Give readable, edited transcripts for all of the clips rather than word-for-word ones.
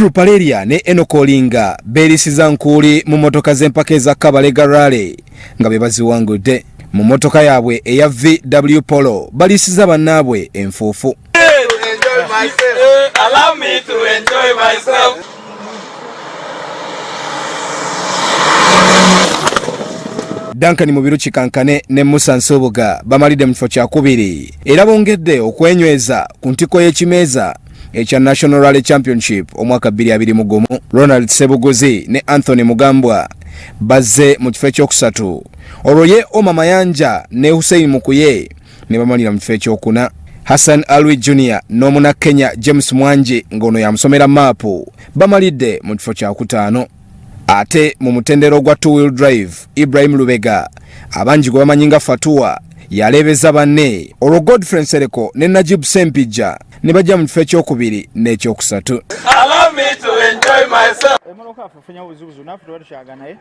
Steve Rupaleria ne Enock Olinga beerisiza nkuuli mu mmotoka z'empaka eza Kabalega Rally nga be baziwangudde. Mu mmotoka yaabwe eya VW Polo baliisiza bannaabwe enfuufu. Allow me to enjoy myself. Duncan Mubiru Kikankane ne Musa Nsubuga bamalidde mu kifo kyakubiri era bongedde okwenyweza ku ntikko y'ekimeeza ekya National Rally Championship omwaka 2021. Ronald Sebuguzi ne Anthony Mugambwa bazze mu kifo ekyokusatu, olwo ye Omar Mayanja ne Hussein Mukuye ne bamalira mu kifo ekyokuna. Hassan Alwi Junior n'omuna Kenya James Mwangi ng'ono yamusomera maapu bamalidde mu kifo kyakutaano. Ate mu mutendera ogwa two wheel drive, Ibrahim Lubega abangi gwe bamanyi nga Fatua yaleebeza banne, olwo Godfrey Nsereko ne Najib Sempijja ne bajja mu kifo ekyokubiri n'ekyokusatu. Allow me to enjoy myself. Emmotoka afunye obuzibuzibu, naffe tuba tukyaga, naye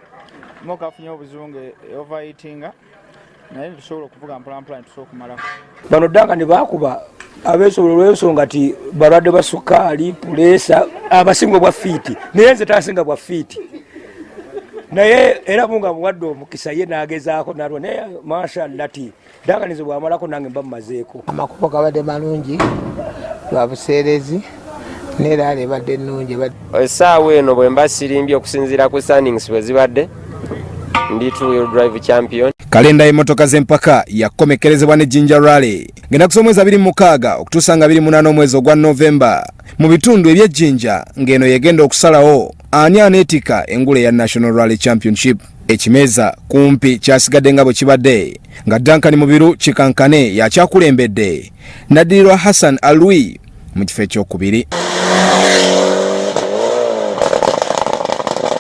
emmotoka afunye obuzibu nga overheatinga, naye tusobola okuvuga mpolampola netusobola okumalako. Bano ddanga ne bakuba abeesobola olw'ensonga ti balwadde ba sukaali, puleesa, abasinga obwa fiiti, naye nze tasinga bwa fiiti, naye era bunga muwadde omukisa ye n'agezaako nalwa, naye mashallah ti ddanga nize bwamalako nange mba mumazeeko. Amakubo gabadde malungi lwa buseerezi n'eraala ebadde ennungi. Essaawa eno bwe mba sirimbye, okusinziira ku standings bwe zibadde, ndi two wheel drive champion. Kalenda y'emmotoka z'empaka yakukomekkerezebwa ne Jinja Rally ng'ennaku z'omwezi 26 okutuusa nga 28 omwezi ogwa Novemba mu bitundu eby'Ejjinja, ng'eno yegenda okusalawo ani aneetika engule ya National Rally Championship. Ekimeeza kumpi kyasigadde nga bwe kibadde, nga Duncan Mubiru Kikankane yakyakulembedde, naddirirwa Hassan Alwi mu kifo ekyokubiri.